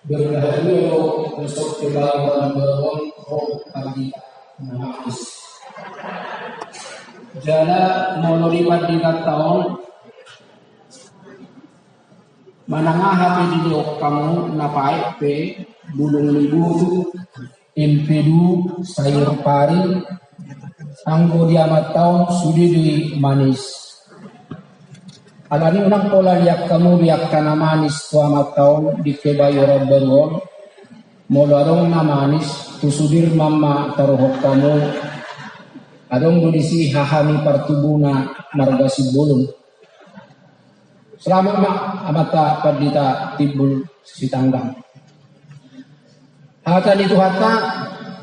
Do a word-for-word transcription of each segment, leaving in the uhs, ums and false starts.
Berbahagia do na so kebayoran baru on, oh, pagi na manis. Jala molo di pandita taon, manang aha pe didok hamu, na paet pe, bulung ni botu, empedu, sayur pari, anggo di amanta on sude do i manis. Alani unang pola liat hamu be angka na manis tu amanta on di kebayoran baru on. Molo adong na manis, tu Sudirman ma taruhon hamu. Adong do disi haha ni partubuna marga Simbolon. Selamat ma amanta pandita Timbul Sitanggang. Hata ni Tuhanta,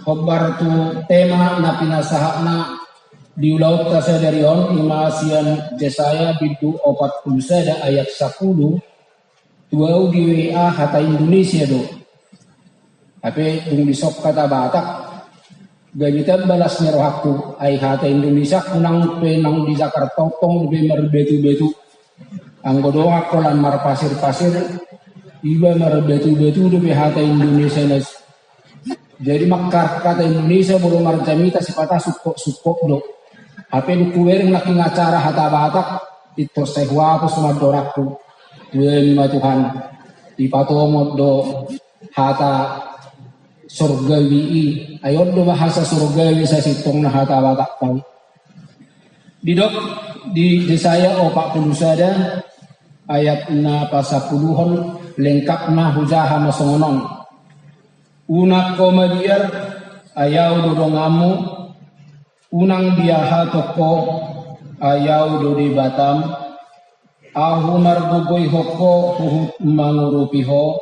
hombar tu tema na pinasahatna di ulaonta sadari on, i ma sian Jesaya bindu opat pulu sada ayat sapulu, tu au di W A hata Indonesia do. Hape dung dison hata Batak, gabe tamba las ni rohangku, ai hata Indonesia unang pe naung di Jakarta on tong dope marbatu-batu. Anggo dongan holan marpasir-pasir, iba marbatu-batu dope hata Indonesia na. Jadi mangkarak hata Indonesia molo marjamita sipata sungkop-sungkop do. Hape dung hubereng nangkin acara hata Batak, intor sai huapus mandorangku. Tuhan ma Tuhan, dipatomon do hata surgawi i, ai on do bahasa surgawi sasintongna hata Batak tau. Didok di Jesaya opat pulu sada ayat na pasapuluhon, lengkapna hujaha ma songon on. Unang ho mabiar, ai au do donganmu, unang diahaton ho, ai au do Debatam, Ahu margogoihon ho huhut mangurupi ho,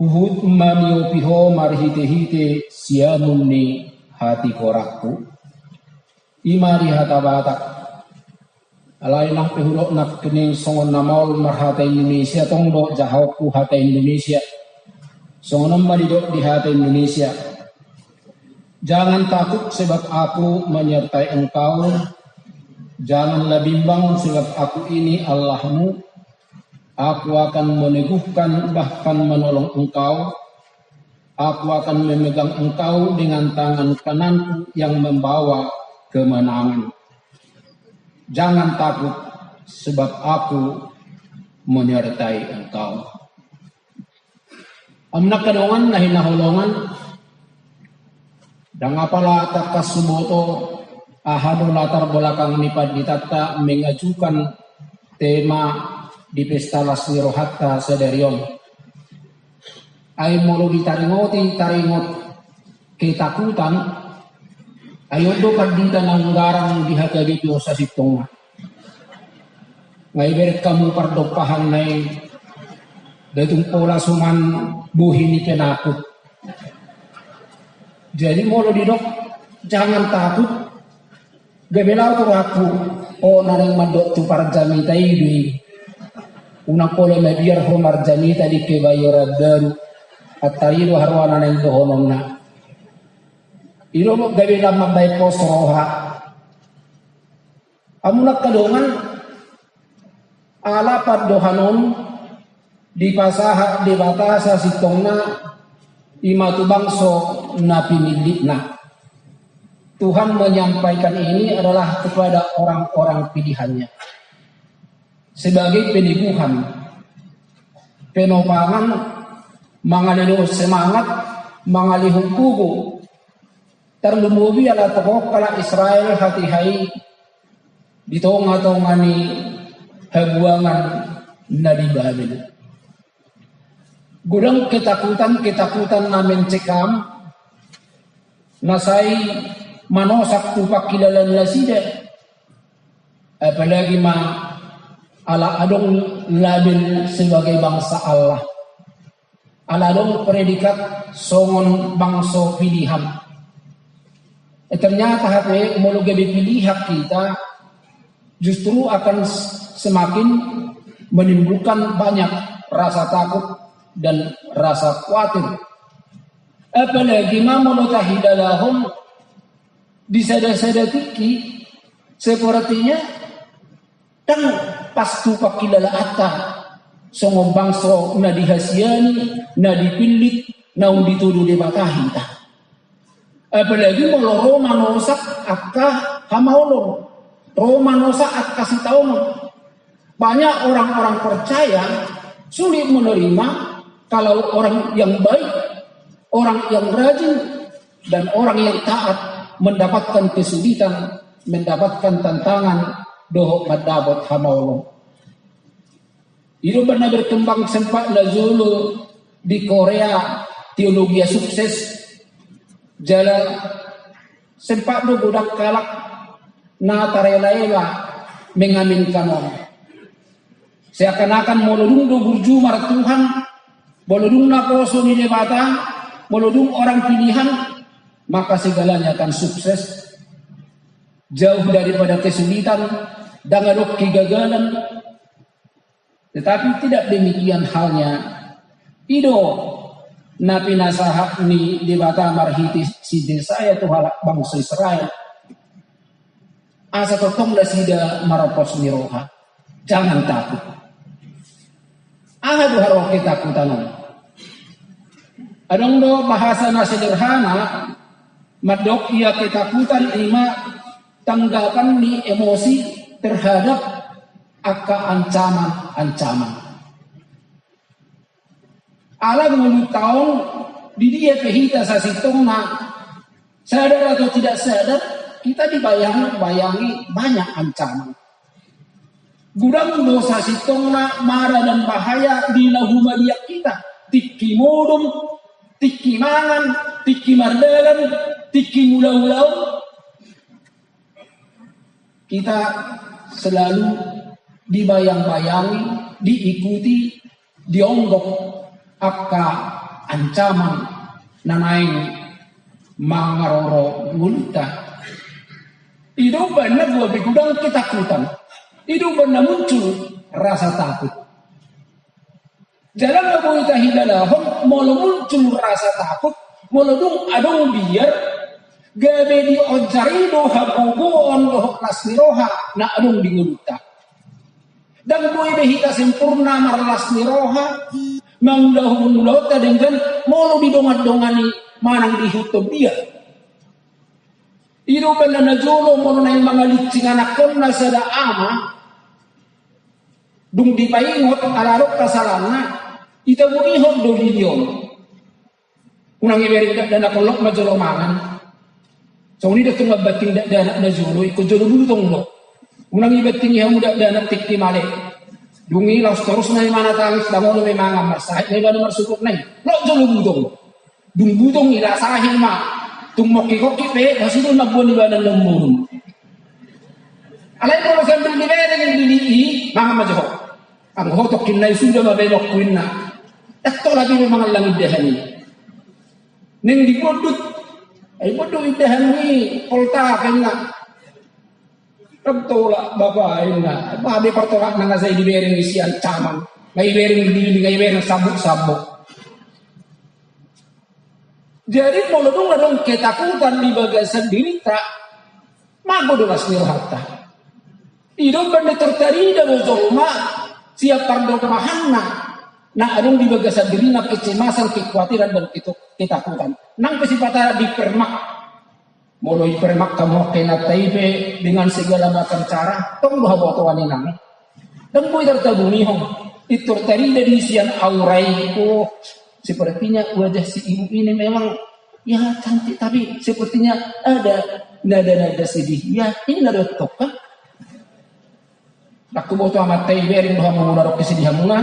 huhut maniopi ho marhite-hite siamun ni hatigoranku. I ma di hata Batak. Alai nang pe hudok nangkining songon na maol marhata Indonesia tong do jahaonku hata Indonesia. Songon on ma didok di hata Indonesia. Jangan takut sebab Aku menyertai engkau. Janganlah bimbang sebab Aku ini Allahmu. Aku akan meneguhkan bahkan menolong engkau. Aku akan memegang engkau dengan tangan kananku yang membawa kemenangan. Jangan takut, sebab Aku menyertai engkau. Amuna angka dongan na hinaholongan, ndang apala tangkas huboto aha do latar belakang ni panditanta mengajukan tema di pesta las ni rohanta sadari on. Ai molo ditaringoti taringot ketakutan, ai on do pandita naung garang di H K B P on sasintongna. Nga ibereng hamu pardompahanna i, datung pola suman bohi ni penakut. Jadi molo didok jangan takut, gabe laho tu rohangku, o na naeng mandok tu parjamita i do i. Unang pola mabiar ho marjamita di kebayoran baru. Antari do haroa na naeng dohononna. I do gabe na mambahen pos roha. Amuna angka dongan, ala pandohan on dipasahat Debata sasintongna i ma tu bangso na pinillitna. Tuhan menyampaikan ini adalah kepada orang-orang pilihannya. Sebagai peneguhan, penopangan, mangalehon semangat, mangalehon gogo. Tarlumobi ala tongtong halak Israel hatiha i di tonga-tonga ni habuangan na di Babel. Godang ketakutan-ketakutan na mencekam, na sai manosak tu pangkilalaan nasida. Apalagi ma ala adong label sebagai bangsa Allah. Ala adong predikat songon bangso pilihan. Eh, ternyata hape molo gabe pilihan hita, justru akan s-, semakin menimbulkan banyak rasa takut dan rasa khawatir. Apalagi ma molo tahilala hon di sada-sada tingki, sepertinya ndang pas tu pangkilalaanta. songon bangso na dihasiani, na dipillit, naung ditudu Debata hita. Apalagi molo ro manosak angka hamaolon, ro manosak angka sitaonon. Banyak orang-orang percaya sulit menerima kalau orang yang baik, orang yang rajin, dan orang yang taat mendapatkan kesulitan, mendapatkan tantangan, dohot mandapot hamaolon. I do umbahen na berkembang sempat na jolo di Korea teologia sukses, jala sempat do godang halak na tarela-ela mengaminkan on. Seakan-akan molo dung do burju martuhan, molo dung naposo ni Debata, molo dung orang pilihan, maka segalanya akan sukses. Jauh daripada kesulitan, ndang adong kegagalan. Tetapi tidak demikian halnya. I do na pinasahat ni Debata marhite si Jesaya tu halak bangso Israel. Asa tongtong nasida maropos ni roha. Jangan takut. Aha do haroa ketakutan on? Adong do bahasa na sederhana, mandok ia ketakutan ima tanggapan ni emosi terhadap angka ancaman-ancaman. Ala ngolunta on, di dia pe hita sasintongna, sadar atau tidak sadar, kita dibayang-bayangi banyak ancaman. Godang do sasintongna mara dan bahaya di na humaliang hita, tingki modom, tingki mangan, tingki mardalan, tingki mulaulaon. Kita selalu dibayang-bayangi, diikuti, dionggok angka ancaman na naeng mangaroro ngolunta. I do umbahen na boi godang ketakutan. I do umbahen na muncul rasa takut. Jala nga boi tahilalahon, molo muncul rasa takut, molo dung adong biar, gabe dionjar i do hagogoon dohot las ni roha na adong di ngolunta. Ndang boi be hita sempurna marlas ni roha, mangulahon ulaonta denggan, molo didongandongani manang diihuthon biar. I do umbahen na jolo molo naeng mangalincing anakkonna sada ama, dung dipaingot ala adong kasalanna, itabunihon do lili on. Unang ibereng dakdanak on, lot ma jolo mangan. Songon i do tung mambanting dakdanak na jolo, ingkon jolo butong do. Unang ibantingi hamu dakdanak tingki male. Dung i laos torus na ibana tangis, ndang olo be mangan, marsahit na ibana marsungkun nai. Lot jolo butong. Dung butong i, las ahi ma. Tung mongkikongki pe, boha sidung mamboan ibana na umurung. Alai molo sambil dibereng lili i, mangan ma jo ho. Anggo ho tongkin nai suda ma baenonku inna. Ndang tolap i be mangallang indahan i. Naeng dibondut. Ai bondut indahan i, poltak inna. Ndang tolap bapa inna. Boha be partolakna na sai dibereng i sian ancaman. Nga ibereng lili, nga ibereng sambok-sambok. Jadi molo dung adong ketakutan di bagasan dirinta, mago do las ni rohanta. I do umbahen na tarida do jolma sian pardomahanna na adong di bagasan dirina kecemasan, kekuatiran dan ketu-, ketakutan. Nang pe sipata dipermak. Molo dipermak hamu angka inanta i pe dengan segala macam cara, tong do habotoan i nang. Ndang boi tartabunihon. Pintor tarida di sian aura i, oh, sepertinya wajah si ibu ini memang, ya, cantik, tapi sepertinya ada nada-nada sedih. Ya, ini nada tokah. Ndang huboto amanta i, ibereng do hamu molo adong kesedihanmuna.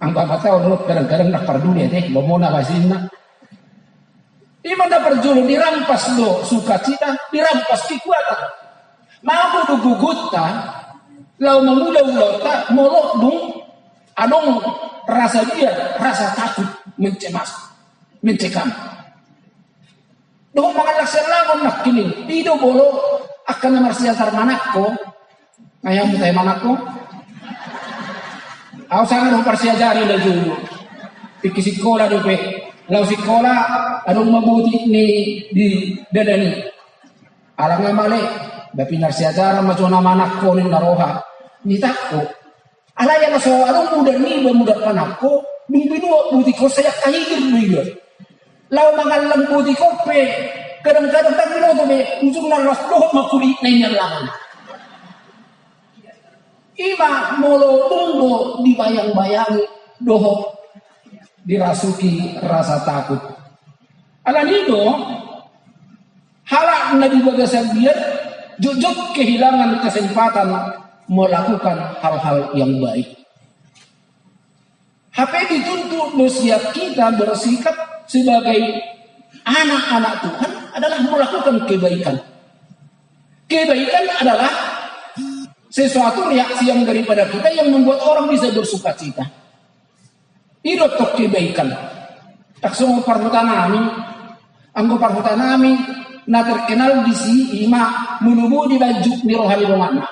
Anggo amanta on, kadang-kadang ndang parduli ate, lomona ma sinna. Ima na parjolo, dirampas do sukacita, dirampas kekuatan. Mago do gogonta laho mangula ulaonta molo dung adong rasa biar, rasa takut, mencemas, mencekam. Dung mangallang sian langon nangkin i, i do molo angka na marsiajar manangko, nga i hamu tahe manangko. Ahu sanga do huparsiajari na jolo. Tingki sikola dope. Laho sikola, adong ma botik ni di dalan i. Ala nga male, ba pinarsiajaran ma jo na manangko ninna roha. Nitangko. Alai ala so adong mudar niba, mudar panangko, dung binuat botik on sai angka higir do iba. Laho mangallang botik on pe, kadang-kadang ndang binoto be, ujungna las dohot ma kulitna i ni allangan. Ima molo dung do dibayang-bayangi dohot dirasuki rasa takut. Alani do, halak na di bagasan biar jotjot kehilangan kesempatan melakukan hal-hal yang baik. Hape dituntut do sian hita bersikap sebagai anak-anak Tuhan adalah melakukan kebaikan. Kebaikan adalah sesuatu reaksi yang daripada kita yang membuat orang bisa bersukacita. I do tong kebaikan. Ndang songon parhutanami. Anggo parhutanami na terkenal disi ima molo boi dibaen jut ni roha ni donganna.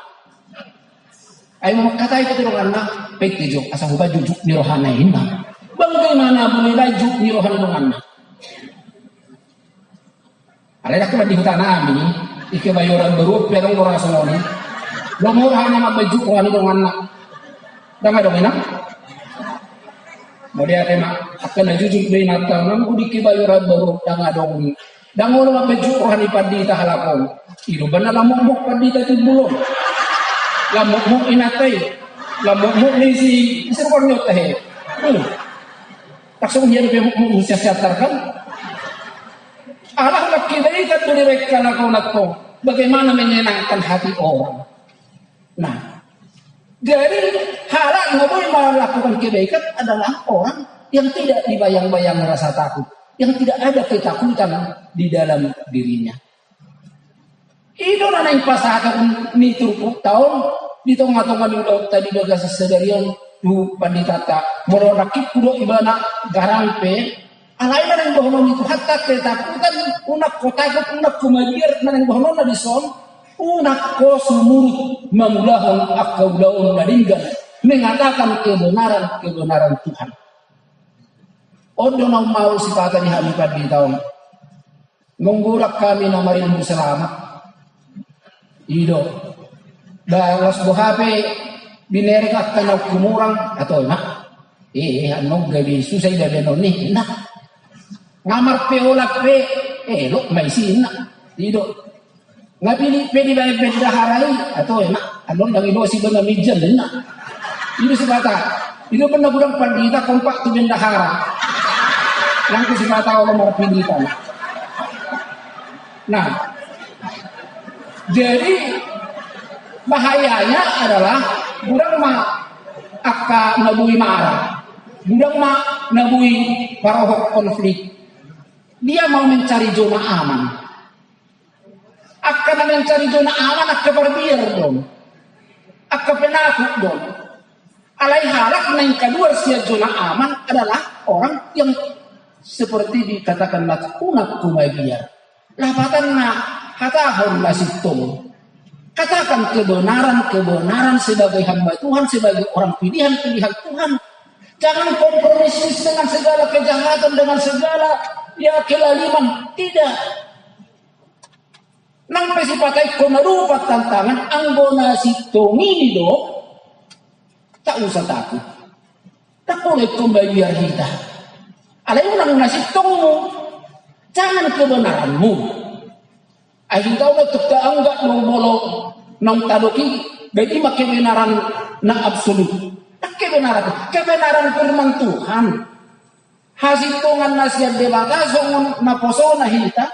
Ai molo mangkatai pe tu donganna, pete jo asa hubaen jut ni rohana i, ninna. Bangga imana boi dibaen jut ni roha ni donganna. Alai ndang pe di hutanami i, Kebayoran Baru pe adong do ra songon i. Lomo rohana mambaen jut roha ni donganna. Ndang adong, inang? Mauliate ma. Angka na jujur do inanta on, anggo di Kebayoran Baru ndang adong i. Ndang olo mambaen jut roha ni pandita halak on. I do umbahen na lam mokmok pandita Timbul on. Lam mokmok inanta i. Lam mokmok ni si, si Rupang ni on tahe. Hmm. Langsung dia dope mokmok siap-siap tarkan. Ala na kebaikan do dibaen halak on, antong. Bagaimana menyenangkan hati orang. Nah, jadi halak na boi melakukan kebaikan adalah orang yang tidak dibayang-bayang rasa takut, yang tidak ada ketakutan di dalam dirinya. I do na naeng pasahaton ni turpukta on di tonga-tonga ni ulaonta di bagasan sadari on tu panditanta. Molo nangkin hudok ibana garang pe, alai na naeng dohonon ni Tuhanta ketakutan, unang ho takut, unang ho mabiar, na naeng dohononna dison, unang ho sumurut mamulahon angka ulaon na denggan, mengatakan kebenaran-kebenaran Tuhan. On do na ummaol sipata di hami pandita on. Nunga godang hami na marilmu selamat. I do. Ba las do hape binereng angka na humurang, atau na. Eh, annon gabe susah i baenon i, na. Nga marpeola pe, eh, elok ma isina. I do. Nga pilih pe dibaen bendahara i, atau na. Annon ndang iloas ibana meja, ninna. I do sipata. I do umbahen na godang pandita kompak tu bendahara. Nangkin sipata olo marpilih i, na. Nah, jadi bahayanya adalah godang ma angka na boi marah, godang ma na boi parohon konflik. Dia mau mencari zona aman. Angka na mencari zona aman angka parbiar do on. Angka penakut do on. Alai halak na ingkon kaluar sian zona aman adalah orang yang seperti dikatakan Nats, unang ho mabiar. Lapatanna, hatahon na sintong. Katakan kebenaran-kebenaran sebagai hamba Tuhan, sebagai orang pilihan-pilihan Tuhan. Jangan kompromis dengan segala kejahatan, dengan segala, ya, kelaliman. Tidak. Nang pe sipata ingkon na rupa tantangan, anggo na sintong i do, tak usah takut. Ndang pola ingkon mabiar hita. Alai unang na sintongmu, jangan kebenaranmu. Ai hita on tuk taanggap naung molo naung tadok i, berarti ima kebenaran na absolut. Ndang kebenaran, kebenaran firman Tuhan. Hasintongan na sian Debata songon naposona hita.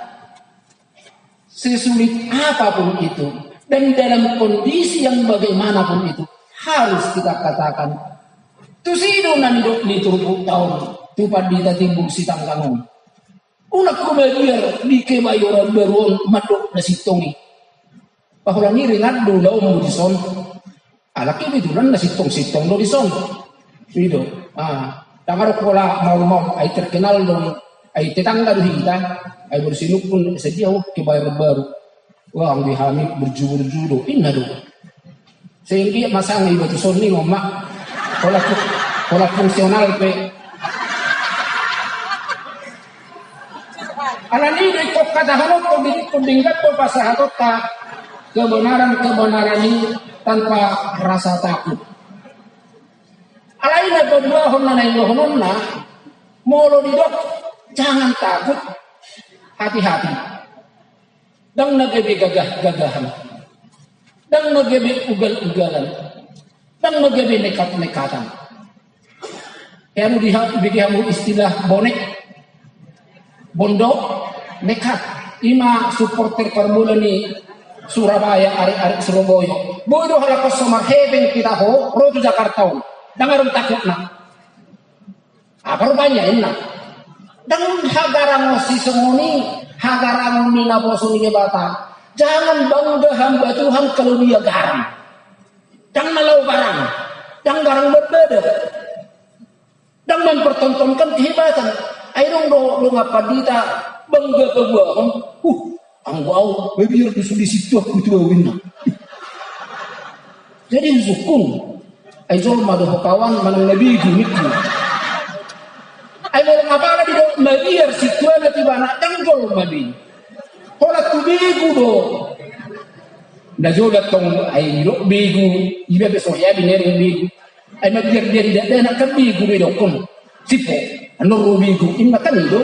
Sesulit apapun itu, dan dalam kondisi yang bagaimanapun itu, harus kita katakan. Tusi do na nidok ni turpukta on tu pandita Timbul Sitanggang on. Unang ho mabiar di Kebayoran Baru on mandok na sintong i. Paholan i ringan do ulaonmu dison. Ala kebetulan na sintong-sintong do dison. I do. Ah, ndang adong pola maol-maol, ai terkenal do. Ai tetangga do hita. Ai baru sinungkun, sadia ho Kebayoran Baru. Wah, anggo di hami burju-burju do. Inna do. Sehingga masang iba tu son ni ngomma. Pola fu-, pola fungsional pe. Alani do ingkon hatahonon, ingkon denggan do pasahatonta kebenaran-kebenaran i tanpa rasa takut. Alai na paduahon na naeng dohononna, molo didok, jangan takut, hati-hati. Ndang na gabe gagah-gagahan. Ndang na gabe ugal-ugalan. Ndang na gabe nekat-nekatan. Ia, anu, dibege hamu istilah bonek. Bonek, nekat. Ima supporter parbola ni Surabaya, arek-arek Surabaya. Boi do halak on so marhepeng hita ho, ro tu Jakarta on. Ndang adong takutna. Apa rupanya, inna? Ndang hagarangon sisongon i, hagarangon ni naposo ni Debata. Jangan bangga hamba Tuhan kalau dia garang. Ndang na laho garang. Ndang garang berbeda. Ndang mempertontonkan kehebatan. Ai adong do dongan pandita bangga paboahon. Uh, anggo au, mabiar do sude sintuanku tu au, inna. Jadi husungkun. Ai jolma do ho kawan manang na begu ningku. Ai molo apala didok mabiar sintuana tu ibana, ndang jolma be. Holan tu begu do. Na jolo tong ai didok begu, iba pe so hea be naeng begu. Ai mabiar-biar i dakdanak kan begu do idokkon. Sipo, annon ro begu, inna kan i do.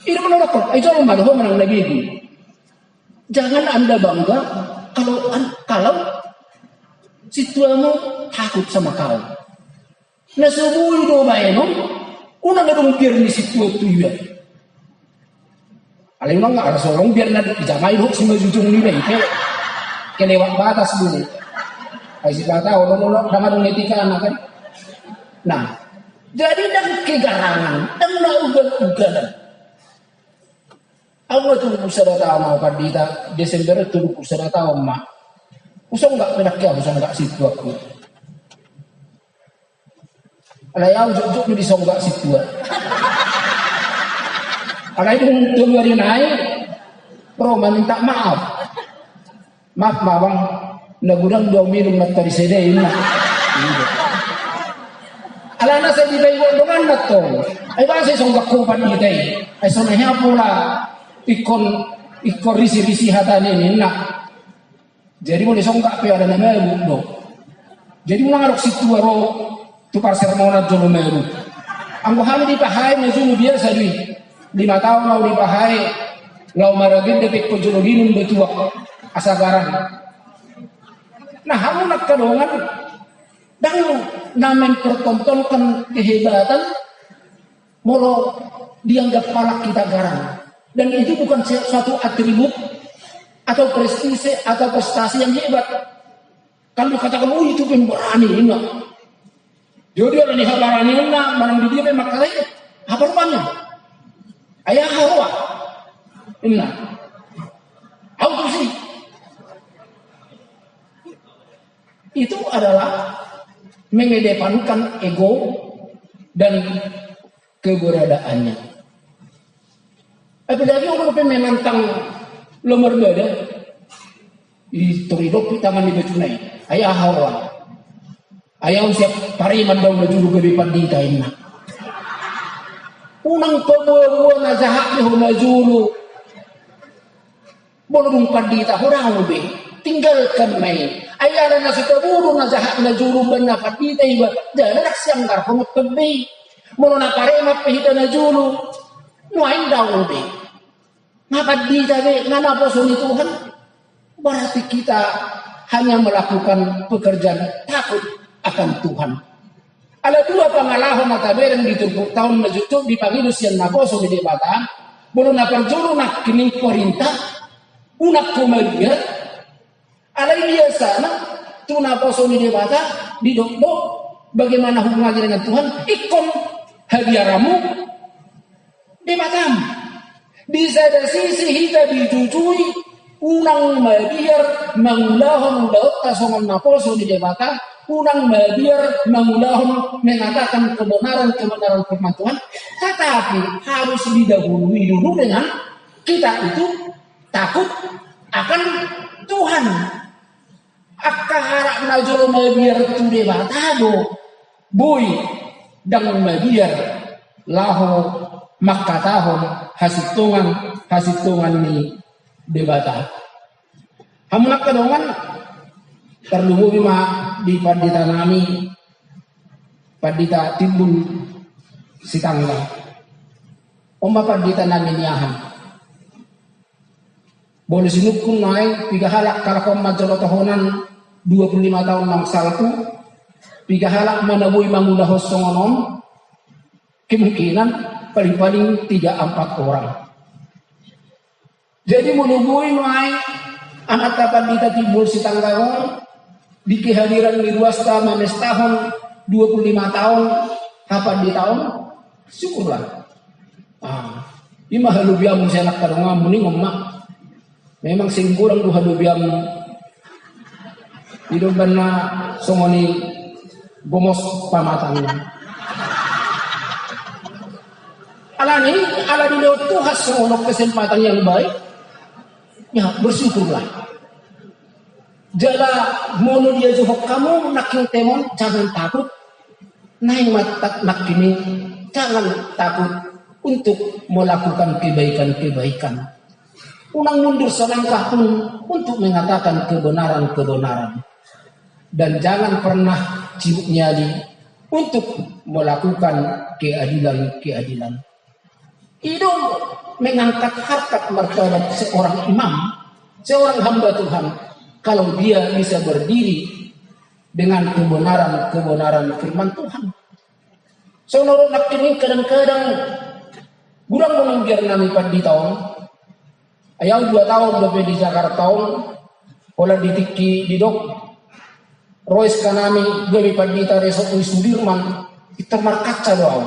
I do manodokkon, ai jolma do ho manang na begu. Jangan Anda bangga kalau an-, kalau sintuamu takut sama kau. Na so boi do baenon, unang adong biar ni sintua tu iba. Alai unang, ala so adong biar na dijamai dohot simanjujung niba i, ke, kelewat batas dulu. Ai sipata, olo, olo, ndang adong etikana kan. Nah, jadi ndang kegarangan, ndang na ugal-ugalan. Au ma tolu pulu sada taon au pandita, Desember tolu pulu sada taon ma. Husonggak pe nangkin au, husonggak sintuanku. Alai au jotjot do disonggak sintua. Alai dung tolu ari nai, ro ma minta maaf. Maaf ma, Bang, na godang do au minum na tadi sada, inna. Alana sai dibaen donganna tong. Ai boasa isonggak ho pandita i? Ai songon i pola ingkon, ingkon risi-risi hata ni, inna. Jadi molo isonggak pe ada na mabuk do. Jadi unang adong sintua ro tu parsermonan jolo mabuk. Anggo hami di Pahae na jolo biasa do i. Lima taon au di Pahae, laho maragenda pe ingkon jolo minum do tuak asa garang. Nah, hamu angka dongan, ndang na mempertontonkan kehebatan molo dianggap halak kita garang. Dan itu bukan se-, suatu atribut atau prestise atau prestasi yang hebat. Kalau dikatakan, "Oh, itu pemberani," inna. Dia, dia ala ni habaranionna, manang di dia memang kata, "Apa rupanya? Ai aha ho?" Inna. Au tusi. Itu adalah mengedepankan ego dan keberadaannya. Apalagi orang pe menantang laho marbada, i tor idok di tangan ni bajuna i. Ai aha ho? Ai au sian pareman do au na jolo gabe pandita, inna. Unang paboa-boa na jahat be ho na jolo. Molo dung pandita ho, daong be, tinggalkan ma i. Ai ala na so tabo do na jahat na jolo umbahen na pandita iba, jala ndang sianggarhon pe be. Molo na pareman pe hita na jolo, nuaeng daong be. Nga pandita be, nga naposo ni Tuhan, berarti kita hanya melakukan pekerjaan takut akan Tuhan. Ala dua pangalaho na tabereng di turpuk taon na jotjot dipangido sian naposo ni Debata, molo na parjolo nangkin i parinta, unang ho mabiar, alai biasana tu naposo ni Debata didok do bagaimana hubungannya dengan Tuhan, ingkon habiaranmu Debatam. Di sada sisi hita dijujui, unang mabiar mangulahon ulaonta songon naposo ni Debata, unang mabiar mangulahon mengatakan kebenaran-kebenaran firman Tuhan, tetapi harus didahului dulu dengan kita itu takut akan Tuhan. Angka halak na jolo mabiar tu Debata do boi ndang mabiar laho mangkatahon hasintongan, hasintongan ni Debata. Hamu angka dongan, tarlumobi ma di pandita nami Pandita Timbul Sitanggang. On ma pandita nami ni aha. Bolo sinungkun nuaeng, piga halak halak on manjalo tohonan dua puluh lima taon naung salpu, piga halak ma na boi mangulahon songon on, kemungkinan paling-paling tiga empat orang. Jadi molo boi nuaeng amanta pandita Timbul Sitanggang on di kehadiran ni ruasta mamestahon dua puluh lima taon hapanditaan on, syukurlah. Ah, ima halobianmu sian angka donganmu ningon ma. Memang singkurang do halobianmu. Di dombanna songon i gomos pamatangna. Alani, ala dilehon Tuhan songon on kesempatan yang baik, ya bersyukurlah. Jala molo diajuhon hamu nangkin temon, jangan takut. Naeng ma nangkin i, jangan takut untuk melakukan kebaikan-kebaikan. Unang mundur selangkah pun untuk mengatakan kebenaran-kebenaran. Dan jangan pernah cibuk nyali untuk melakukan keadilan-keadilan. I do mengangkat harkat martabat seorang imam, seorang hamba Tuhan, kalau dia bisa berdiri dengan kebenaran-kebenaran firman Tuhan. Songon on nangkin i kadang-kadang godang do na umbiar nami pandita on. Ai ahu dua taon dope di Jakarta on, holan di tingki didok ro S K nami, gabe pandita resort ni Sudirman, pintor markaca do ahu.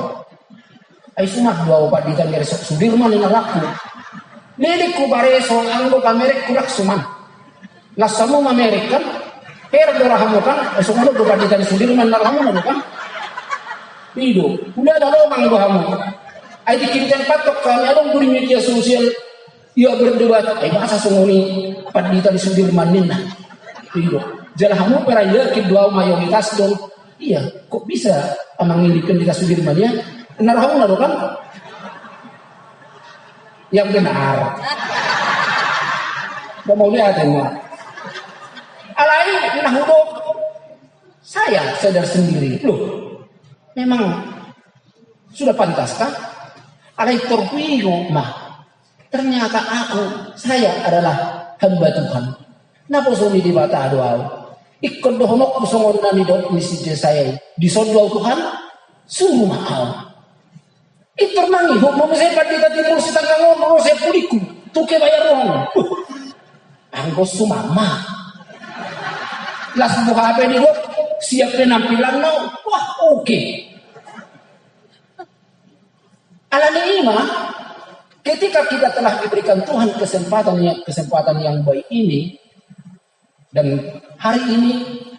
Ai suman do ahu pandita ni resort Sudirman ninna rohangku. Leleng hupareso, anggo pamerekku ndang suman. Las hamu mamerek kan, perak do rohamu kan, eh, songon on do pandita ni Sudirman na rohamuna do kan. I do, hulala lomang do hamu. Ai di kinten patok kan, adong do di media sosial, ia berdebat, ai boasa songon i pandita ni Sudirman ninna. I do, jala hamu pe ra yakin do ahu mayoritas do. Ia, kok bisa amang ini pendeta Sudirman ia? Na rohamuna do kan? Yang benar. Gak mau lihat ya, Mak. Alai, na hudok, saya sadar sendiri. Loh, memang sudah pantaskah? Alai torpuigo ma. Ternyata aku, saya adalah hamba Tuhan. Naposo ni Debata do ahu. Ingkon dohononku songon na nidok ni si Jesaya i. Dison do ahu Tuhan, suru ma ahu. Pintor mangihut ma muse pandita Timbul Sitanggang on, ro sian pudingku. Tuke bayar on. Uh, anggo suman ma. Las boha pe didok, siap penampilanna. Wah, oke. Alani i ma, ketika kita telah diberikan Tuhan kesempatan yang, kesempatan yang baik ini, dan hari ini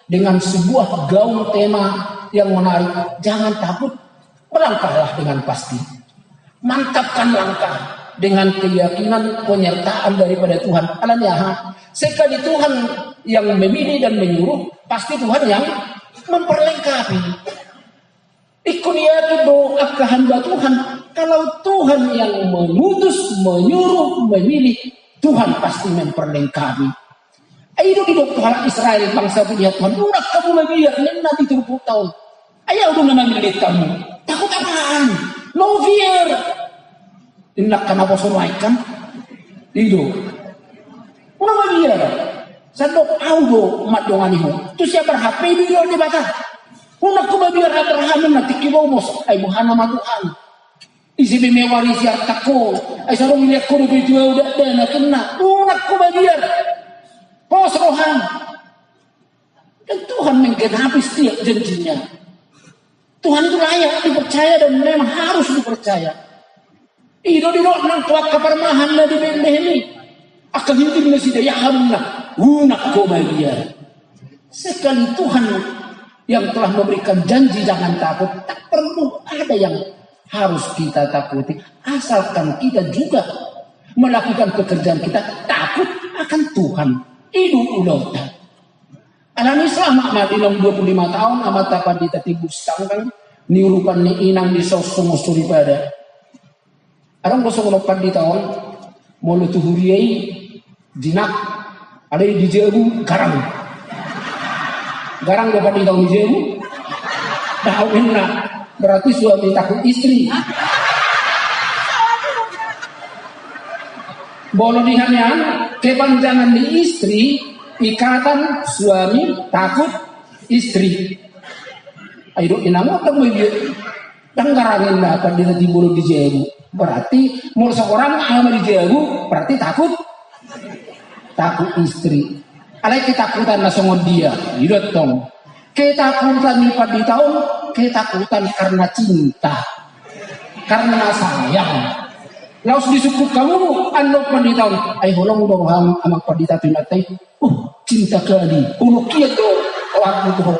dengan sebuah gaung tema yang menarik, jangan takut, melangkahlah dengan pasti. Mantapkan langkah dengan keyakinan penyertaan daripada Tuhan. Alani aha, sekali Tuhan yang memilih dan menyuruh, pasti Tuhan yang memperlengkapi. Ingkon yakin do angka hamba Tuhan, kalau Tuhan yang mengutus, menyuruh, memilih, Tuhan pasti memperlengkapi. Ai i do didok tu halak Israel, bangsa pilihan Tuhan, unang hamu mabiar, ninna di turpukta on. Ai ahu do na mamillit hamu. Takut apaan? No fear. Ninna angka naposo nuaeng kan. I do. Unang mabiar. Sandok ahu do mandongani ho. Tu si Abraham pe i do didok Debata. Unang ho mabiar Abraham, ninna, tingki gomos. Ai boha nama Tuhan. Ise pe mewarisi artangku. Ai so adong dilehon ho dope tu ahu dakdanak, ninna. Unang ho mabiar. Pos roham. Dan Tuhan menggenapi setiap janjinya. Tuhan itu layak dipercaya dan memang harus dipercaya. I do didok nang tu angka parmahan na di Betlehem i. Angka ginjang na sida i, aha ninna? Unang ho mabiar. Sekali Tuhan yang telah memberikan janji, jangan takut. Tak perlu ada yang harus kita takuti. Asalkan kita juga melakukan pekerjaan kita takut akan Tuhan. I do ulaonta. Alani i selamat ma di naung dua puluh lima taon amanta Pandita Timbul Sitanggang, niurupan ni inang di Saut Sungo Suripada. Adong do songon on pandita on, molo tu huria i jinak, alai di jabu garang. Garang do pandita on di jabu. Tahu inna, berarti suami takut istri. Bolo di hanian, kepanjangan di istri, ikatan suami takut istri. Ayo, inang otak mau dia. Dang garangin na pandita di bolo di jabu. Berarti, molo seorang ama di jabu, berarti takut. Takut istri. Alai ketakutan na songon dia. Ido tong. Ketakutan ni pandita on, ketakutan karena cinta. Karena sayang. Laos disungkun hamu, annon pandita on. Ai holong do roham amang pandita tu inanta i. Uh, cinta kali. Olokian do rohangku tu ho.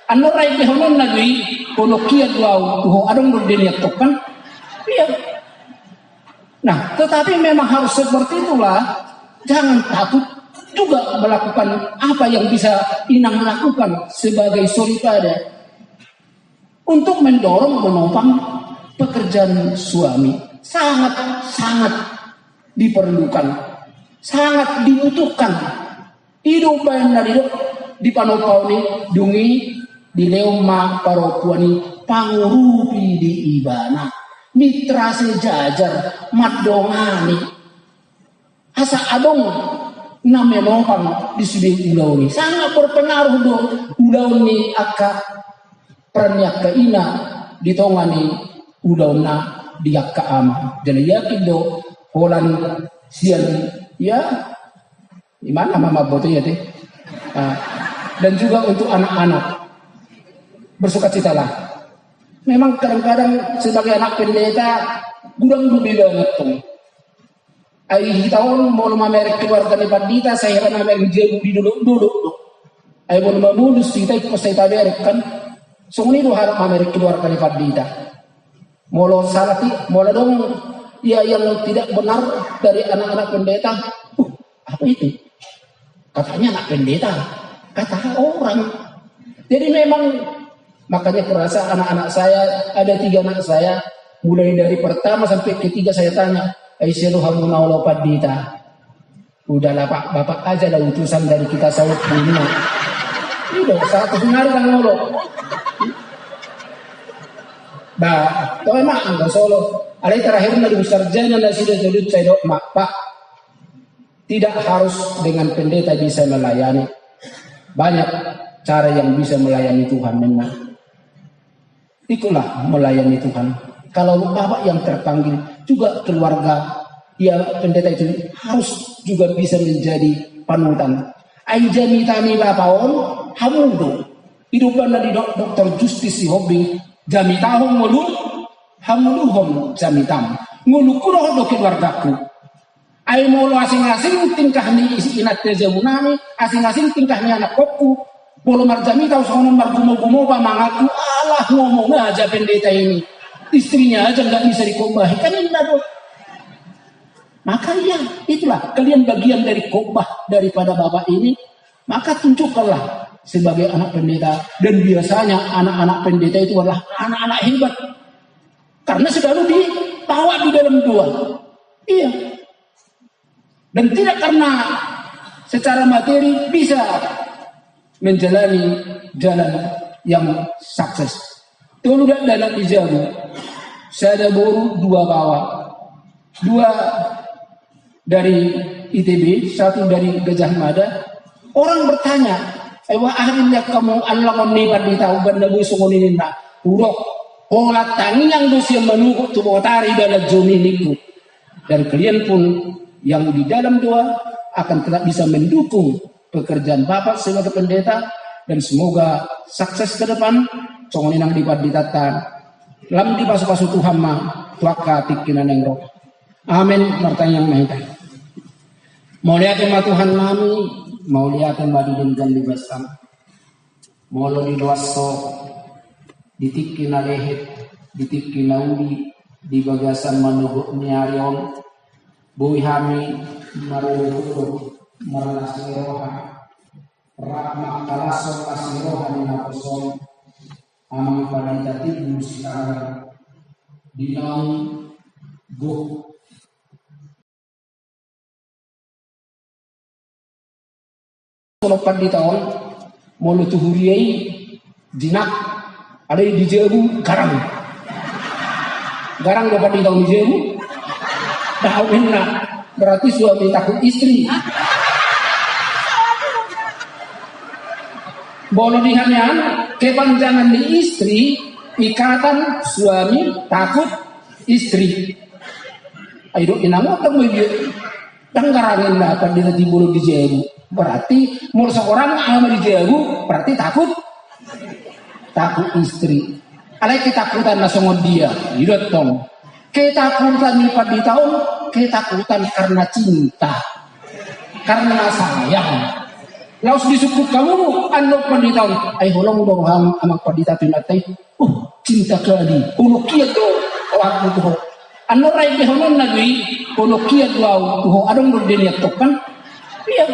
Annon rai dehononna do i. Olokian do au tu ho. Adong do dia niat tokan. Iya. Nah, tetapi memang harus seperti itulah. Jangan takut juga melakukan apa yang bisa inang lakukan sebagai soripada untuk mendorong, menopang pekerjaan suami. Sangat, sangat diperlukan, sangat dibutuhkan. Ido umbahen na didok di panompaon i, dung i dilehon ma parompuan i pangurupi di ibana. Mitra sejajar, mandongani. Asa adong na menopang di sude ulaon i. Sangat berpengaruh do ulaon ni angka peran ni angka ina di tonga ni ulaonna di angka ama. Jadi yakin do holan sian, ya, di mana mama boto ya deh. Ah, dan juga untuk anak-anak. Bersukacitalah. Memang kadang-kadang sebagai anak pendeta kurang dubi banget tuh. Ai hita on molo mamereng keluarga ni pandita, sai hera na mamereng jabu di dolok-dolok do. Ai molo mamolus hita ingkon sai tabereng kan. Songon i do halak mamereng keluarga ni pandita. Molo salah ti, molo adong ia yang tidak benar dari anak-anak pendeta, uh, apa itu? Katanya anak pendeta, kata orang. Jadi memang makanya kurasa anak-anak saya, ada tiga anak saya, mulai dari pertama sampai ketiga saya tanya, "Ai ise do hamu na olo pandita?" "Udahlah Pak, Bapak aja lah utusan dari kita saut punya." Ido, satu nari nang olo. Bah, to emak anggo solo. Alai terakhir na dung sarjana na sudah jodit saya dok mak, "Pak, tidak harus dengan pendeta bisa melayani. Banyak cara yang bisa melayani Tuhan," memang. Ikutlah melayani Tuhan. Kalau bapak yang terpanggil, juga keluarga, ya, pendeta itu harus juga bisa menjadi panutan. Ai jamita ni bapa on, hamu do. Ido umbahen na didok Doktor Justin Sihombing, jamitahon ngolu, hamuluhon jamitam. Ngolungku dohot do keluargaku. Ai molo asing-asing tingkah ni isi inanta jabunami, asing-asing tingkah ni anakkonku. Molo marjamita songon on margumogumo pamanganku, alah ngomong aja pendeta ini. Istrinya aja nggak bisa dikobahi, kan inna do. Maka iya, itulah kalian bagian dari khotbah daripada Bapak ini. Maka tunjukkanlah sebagai anak pendeta. Dan biasanya anak-anak pendeta itu adalah anak-anak hebat. Karena selalu dibawa di dalam doa. Iya. Dan tidak karena secara materi bisa menjalani jalan yang sukses. Tolu dakdanak di jabu, sada boru, dua baoa. Dua dari I T B, satu dari Gajah Mada. Orang bertanya, "Ewa, aha do nian hamu alangon ni pandita umbahen na boi songon i?" ninna. "Hudok, holan tangiang do sian manogot tu botari dalan joni," ningku. Dan kalian pun yang di dalam doa akan tetap bisa mendukung pekerjaan Bapak sebagai pendeta, dan semoga sukses ke depan. Songon i nang di panditanta, lam dipasupasu Tuhan ma tu angka tingki na naeng ro. Amen. Martangiang ma hita. Mauliate ma Tuhan nami, mauliate ma di denggan ni basam. Molo diloas ho di tingki na lehet, di tingki na uli, di bagasan manogot ni ari on, boi hami marolopolop, marlas ni roha, rap mangkalashon las ni roha ni naposo on, Amang Pandita Tibu Sitagar, di naung gok Songon pandita on, molo tu huria i, jinak, Alai di jabu garang. Garang do pandita on di jabu. Daong inna. Berarti suami takut istri. Molo di hami an, kepanjangan ni istri, ikatan suami takut istri. Ai do inang otak mo dia. Dang garang inna pandita Timbolon di jabu. Berarti molo seorang ama di jabu, berarti takut. Takut istri. Alai ketakutan na songon dia. I do tong. Ketakutan ni pandita on, ketakutan karena cinta. Karena sayang. Laos disungkun hamu annon pandita on. Ai holong do roham amang pandita tu inanta i. Uh, cinta kali. Olokian do rohangku tu ho. Annon ra iendehononna do i. Olokian do au tu ho. Adong do dia nian tong kan. Iya.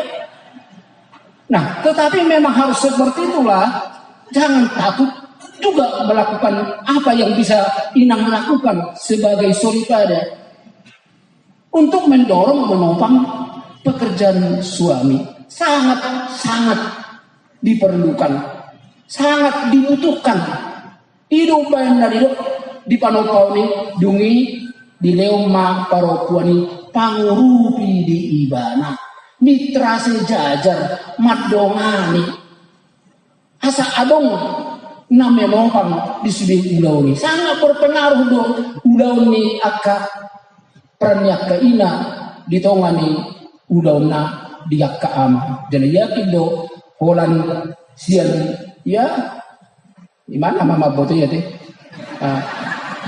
Nah, tetapi memang harus seperti itulah. Jangan takut juga melakukan apa yang bisa inang lakukan sebagai soripada untuk mendorong, menopang pekerjaan suami. Sangat, sangat diperlukan, sangat dibutuhkan. I do umbahen na didok di panompaon i, dung i dilehon ma parompuan i pangurupi di ibana, mitra sejajar, mandongani. Asa adong na menopang di sude ulaon i. Sangat berpengaruh do ulaon ni angka, peran ni angka ina di tonga ni ulaonna di angka ama. Jala yakin do holan sian, ya, di mana mama boto ya deh. Ah,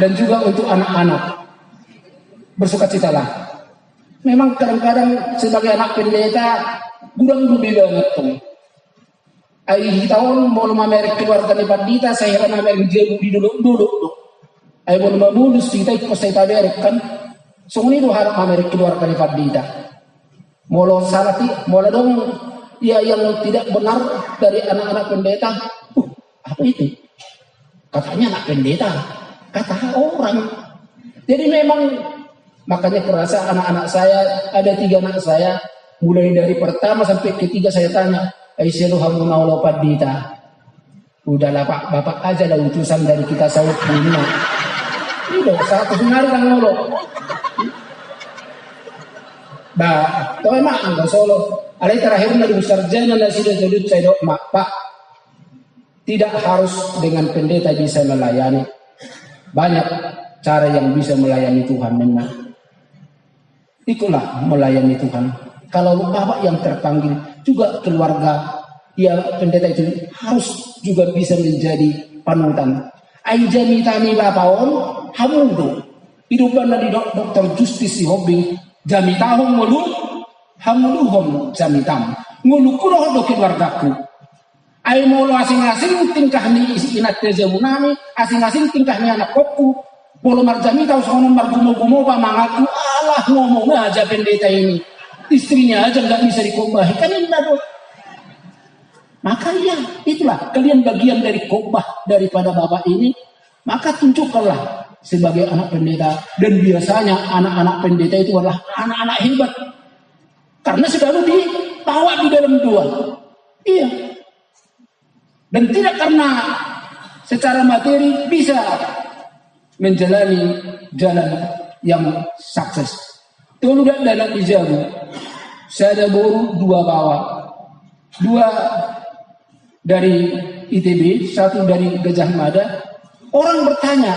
dan juga untuk anak-anak. Bersukacitalah. Memang kadang-kadang sebagai anak pendeta, kurang dubi banget tong. Ai hita on molo mamereng keluarga ni pandita, sai hera mamereng jabu di dolok-dolok do. Ai molo mamolus hita ingkon sai tabereng kan. Songon i do halak mamereng keluarga ni pandita. Molo salah ti, molo adong ia yang tidak benar dari anak-anak pendeta, uh, apa itu? Katanya anak pendeta, kata orang. Jadi memang makanya kurasa anak-anak saya, ada tiga anak saya, mulai dari pertama sampai ketiga saya tanya, "Ai ise do hamu na olo pandita?" "Udahlah Pak, Bapak aja lah utusan dari kita saotik ini." Ido, satu sunari nang olo. Bah, to emang anggo solo. Alai terakhir na dung sarjana nasida, jadut sai dok ma, "Pak, tidak harus dengan pendeta bisa melayani. Banyak cara yang bisa melayani Tuhan," ninna. Ikutlah melayani Tuhan. Kalau bapak yang terpanggil, juga keluarga, ya, pendeta itu harus juga bisa menjadi panutan. Ai jamita ni bapa on hamu do. I do umbahen na didok Doktor Justin Sihombing, jamitahon ngolu, hangoluhon jamitam. Ngolungku dohot do keluargaku. Ai molo asing-asing tingkah ni isi inanta jabunami, asing-asing tingkah ni anakkonku. Molo marjamita songon on margumogumo pamanganku, "Alah, ngomong aja pendeta ini. Istrinya aja nggak bisa dikobahi," kan inna do. Maka iya, itulah kalian bagian dari khotbah daripada Bapak ini. Maka tunjukkanlah sebagai anak pendeta. Dan biasanya anak-anak pendeta itu adalah anak-anak hebat. Karena selalu dibawa di dalam doa. Iya. Dan tidak karena secara materi bisa menjalani jalan yang sukses. Tolu dakdanak di jabu. Sada boru, dua baoa. Dua dari I T B, satu dari Gajah Mada. Orang bertanya,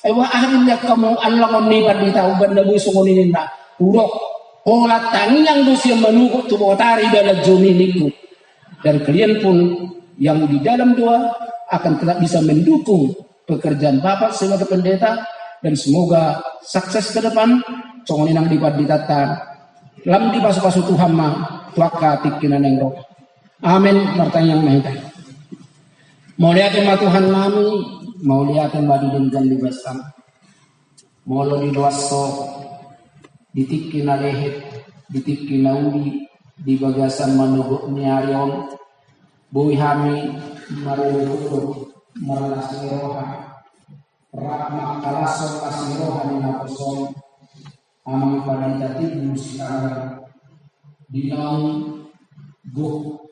"Eh, wah, aha do nian hamu anlangon ni pandita umbahen na boi songon i?" ninna. "Hudok, holan tangiang do sian manuhuk tu botari dalan joni," ningku. Dan kalian pun yang di dalam doa akan tetap bisa mendukung pekerjaan Bapak sebagai pendeta, dan semoga sukses ke depan. Songon i nang di panditanta, lam dipasupasu Tuhan ma tu angka tingki na naeng ro. Amen. Martangiang ma hita. Mauliate ma Tuhan nami, mauliate ma di denggan ni basaM. Molo diloas Ho di tingki na lehet, di tingki na uli, di bagasan manogot ni ari on, boi hami marolopolop marlas ni roha, rap mangkalashon las ni roha ni naposo-M, Amang Pandita Tibu Sitanggang, di naung gok